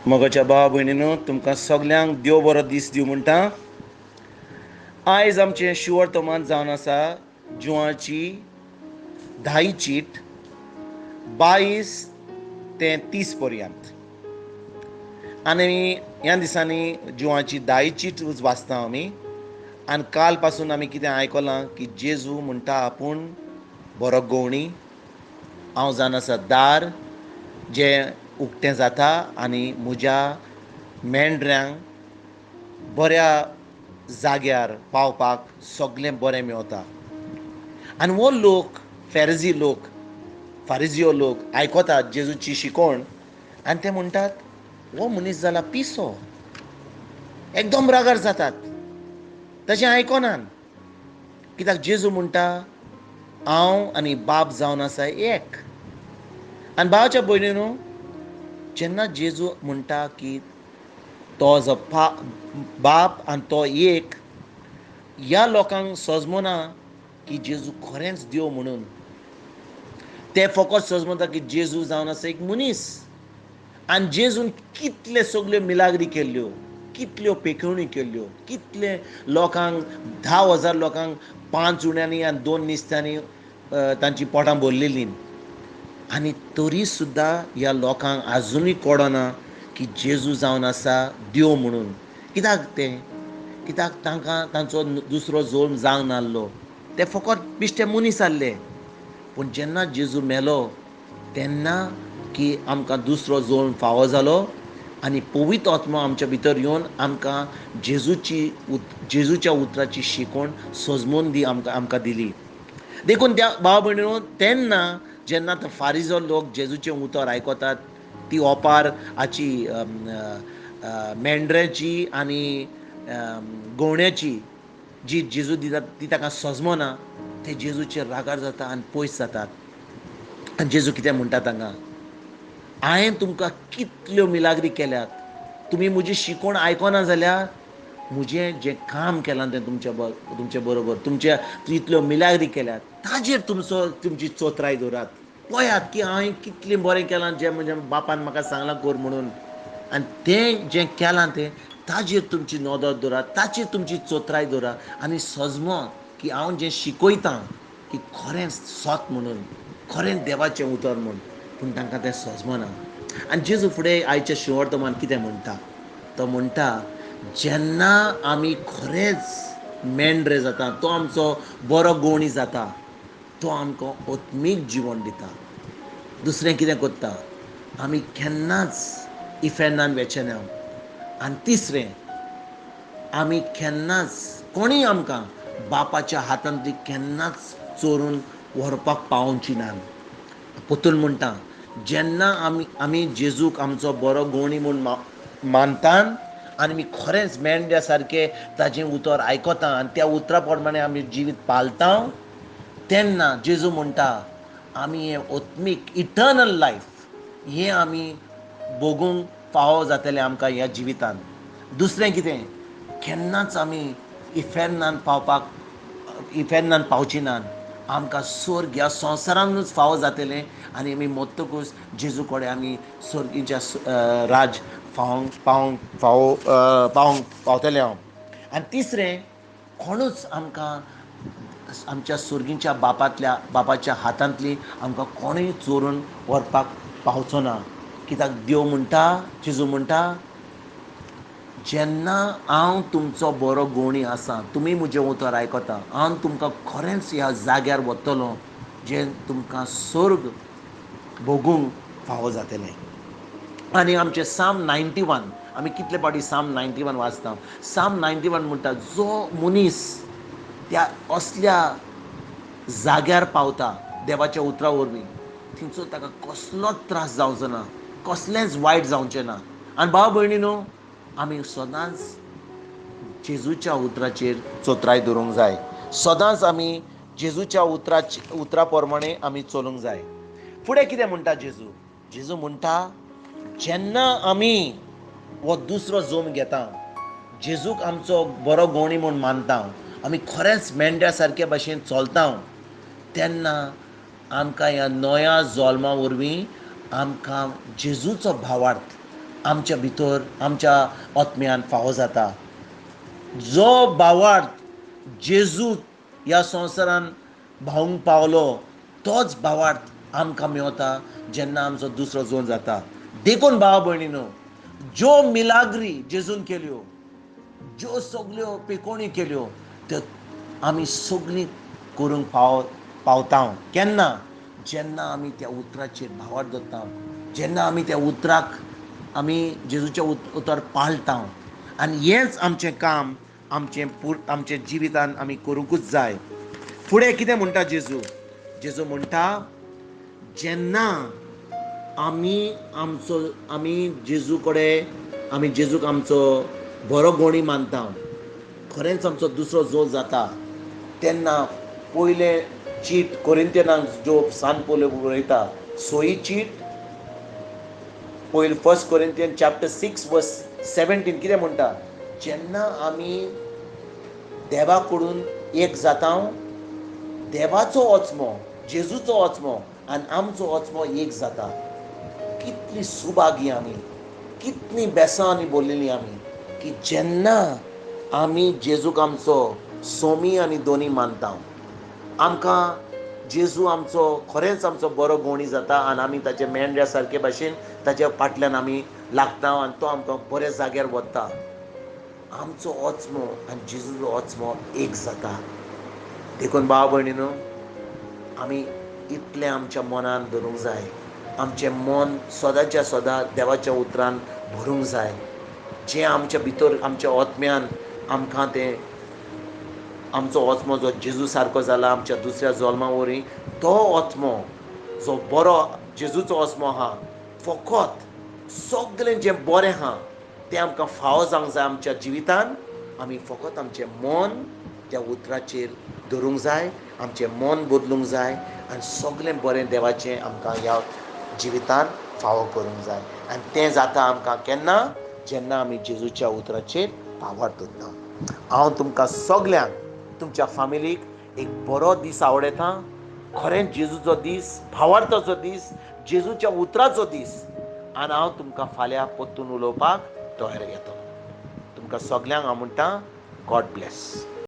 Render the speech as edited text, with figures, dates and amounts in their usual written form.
मोगाच्या भाव भयणीनो, तुमकां सगल्यांक देव बरो दीस दिवं म्हणटा. आयज आमचें शिवर्तमान जावन आसा जुवाची 10 चीट 22 ते 30 पर्यंत. आनी ह्या दिसांनी जुवाची 10 चीट वाचता आमी. आनी काल पासून आमी कितें आयकलां की जेजू म्हणटा आपूण बरो गवणी, हांव जावन आसा दार जें उक्तें जाता आनी म्हज्या मेंढऱ्यांक बऱ्या जाग्यार पावपाक सगलें बरें मेवता. आनी हो लोक फेरजी लोक, फारिजियो लोक आयकतात जेजूची शिकोवण आनी ते म्हणटात हो मनीस जाला पिसो, एकदम रागार जातात, तशें आयकनान. कित्याक जेजू म्हणटा हांव आनी बाप जावन आसा एक. आनी भावाच्या भयणीनू, जेन्ना जेजू म्हणटा की तो जो बाप आनी तो एक, ह्या लोकांक सजमना की जेजू खरेंच देव म्हणून. ते फकत सजमता की जेजू जावन आसा एक मनीस. आनी जेजून कितले सगल्यो मिलाग्री केल्ल्यो, कितल्यो पेखवणी केल्ल्यो, कितले लोकांक 10,000 लोकांक 5 उण्यांनी आनी 2 निस्त्यांनी तांची पोटां भरलेलीं. आनी तरी सुद्दां ह्या लोकांक आजुनूय कळना की जेजू जावन आसा देव म्हणून. कित्याक तें? कित्याक तांकां तांचो दुसरो जल्म जावंक नासलो, ते फकत बिश्टे मनीस आसले. पूण जेन्ना जेजू मेलो तेन्ना की आमकां दुसरो जल्म फावो जालो आनी पवित्र आत्मो आमच्या भितर येवन आमकां जेजूच्या उतराची शिकवण सजमून दी आमकां दिली. देखून त्या भाव भयणीनो, तेन्ना जेन्ना तो फारिजो लोक जेजूचें उतर आयकतात, ती ओपार हाची मेंढऱ्याची आनी गवण्याची जी जेजू दिता ती ताका सजमना, ते जेजूचेर रागार जाता आनी पयस जातात. आनी जेजू कितें म्हणटा तांकां, हांवें तुमकां कितल्यो मिलाग्री केल्यात, तुमी म्हजी शिकवण आयकना जाल्यार म्हजें जें काम केलां तें तुमचे बरोबर तुमच्या इतल्यो मिलाग्री केल्यात ताजेर तुमची चोत्राय दवरात. पळयात की हांवें कितलें बरें केलां जें म्हज्या बापान म्हाका सांगलां कर म्हणून, आनी तें जें केलां तें ताजेर तुमची नदर दवरात, ताचेर तुमची चोत्राय दवरात आनी सजमो की हांव जें शिकयतां की खरें सत म्हणून, खरें देवाचें उतर म्हूण. पूण तांकां तें सजमना. आनी जेजू फुडें आयच्या शिवर्तमान कितें म्हणटा, तो म्हणटा जेन्ना आमी खरेंच मेंढरे जाता, तो आमचो बरो गवणी जाता, तो आमकां आत्मीक जिवन दिता. दुसरें कितें करता, आमी केन्नाच इफेर्नान वेचेना. आनी तिसरें, आमी केन्नाच कोणीय आमकां बापाच्या हातांतली केन्नाच चोरून व्हरपाक पावची ना. पोतून म्हणटा जेन्ना आमी जेजूक आमचो बरो गवणी म्हूण मानतात आनी आमी खरेंच मेंढ्या सारकें ताजें उतर आयकता आनी त्या उतरा प्रमाणे आमी जिवीत पाळटा, तेन्ना जेजू म्हणटा आमी हें आत्मीक इटर्नल लायफ हें आमी भोगूंक फावो जातलें आमकां ह्या जिवितान. दुसरें कितें, केन्नाच आमी इफेर्नान पावची नात, आमकां स्वर्ग ह्या संवसारानूच फावो जातलें आनी आमी मरतकूच जेजू कडेन आमी स्वर्गीच्या राज पावंक पावतलें हांव. आनी तिसरें, कोणूच आमकां आमच्या स्वर्गीच्या बापाच्या हातांतली आमकां कोणूय चोरून व्हरपाक पावचो ना. कित्याक देव म्हणटा, जेजू म्हणटा जेन्ना हांव तुमचो बरो गवणी आसा, तुमी म्हजें उतर आयकता, हांव तुमकां खरेंच ह्या जाग्यार वतलो जें तुमकां स्वर्ग भोगूंक फावो जातलें. आनी आमचें साम 91, आमी कितले फावटी साम 91 वाचता. साम 91 म्हणटा जो मनीस त्या असल्या जाग्यार पावता देवाच्या उतरा वरवीं, थंयचो ताका कसलोच त्रास जावचो ना, कसलेंच वायट जावचें ना. आनी भाव भयणीनो, आमी सदांच जेजूच्या उतराचेर चोत्राय दवरूंक जाय, सदांच आमी जेजूच्या उतरा प्रमाणे आमी चलूंक जाय. फुडें कितें म्हणटा जेजू, जेजू म्हणटा जेन्ना आमी हो दुसरो जल्म घेता, जेजूक आमचो बरो गवणी म्हूण मानता, आमी खरेंच मेंढ्या सारक्या भाशेन चलता, तेन्ना आमकां ह्या नव्या जल्मा वरवीं आमकां जेजूचो भावार्थ, आमच्या भितर आमच्या आत्म्यान फावो जाता. जो भावार्थ जेजू ह्या संवसारान भावूंक पावलो तोच भावार्थ आमकां मेवता जेन्ना आमचो दुसरो जोन जाता. देखून भाव भयणीनो, ज्यो मिलाग्री जेजून केल्यो, ज्यो सगल्यो पेकोणी केल्यो, त्यो आमी सगळीं करूंक पावता केन्ना? जेन्ना आमी त्या उतराचेर भावार्थ दवरता, जेन्ना आमी त्या उतराक आमी जेजूच्या उतर पाळटा. आनी हेंच आमचें काम, आमचें आमच्या जिवितान आमी करूंकूच जाय. फुडें कितें म्हणटा जेजू? जेजू म्हणटा जेन्ना आमी आमचो आमी जेजू कडेन आमी जेजूक आमचो बरो गोणी मानता, खरेंच आमचो दुसरो जोल जाता, तेन्ना पयलें चीट कोरिंथियनाक जो सान पयलो बरयता सोयी चीट पयलीं 1 कोरिंथियन चॅप्टर 6 वर्स 17 कितें म्हणटा? जेन्ना आमी देवा कडून एक जाता, देवाचो आत्मो, जेजूचो आत्मो आनी आमचो आत्मो एक जाता. कितली सुभागी आमी, कितली बेसांनी बोल्लेली आमी की जेन्ना आमी जेजूक आमचो सोमी आनी दोनी मानता, आमकां जेजू आमचो खरेंच आमचो बरो गोणी जाता आनी आमी ताच्या मेंढ्या सारके भाशेन ताच्या फाटल्यान आमी लागता आनी तो आमकां बऱ्या जाग्यार वता. आमचो आत्मो आनी जेजूचो आत्मो एक जाता. देखून भाव भयणीनो, आमी इतलें आमच्या मनान धरूंक जाय, आमचें मन सदांच्या सदां देवाच्या उतरान भरूंक जाय. जें आमच्या भितर आमच्या आत्म्यान आमकां तें आमचो आत्मो जो जेजू सारको जाला आमच्या दुसऱ्या जल्मा वरवीं, तो आत्मो जो बरो जेजूचो आत्मो आहा, फकत सगळें जें बरें आहा तें आमकां फावो जावंक जाय आमच्या जिवितान. आमी फकत आमचें मन त्या उतराचेर धरूंक जाय, आमचें मन बदलूंक जाय आनी सगळें बरें देवाचें आमकां ह्या जिवितान फावो करूंक जाय. आनी तें जाता आमकां केन्ना? जेन्ना आमी जेजूच्या उतराचेर पावर दवरता. हांव तुमकां सगल्यांक, तुमच्या फामिलीक एक बरो दीस आवडयता. खरेंच जेजूचो दीस, भावार्थाचो दीस, जेजूच्या उतराचो दीस. आनी हांव तुमकां फाल्यां परतून उलोवपाक तयार येतलो. तुमकां सगल्यांक हांव म्हणटा, गॉड ब्लेस.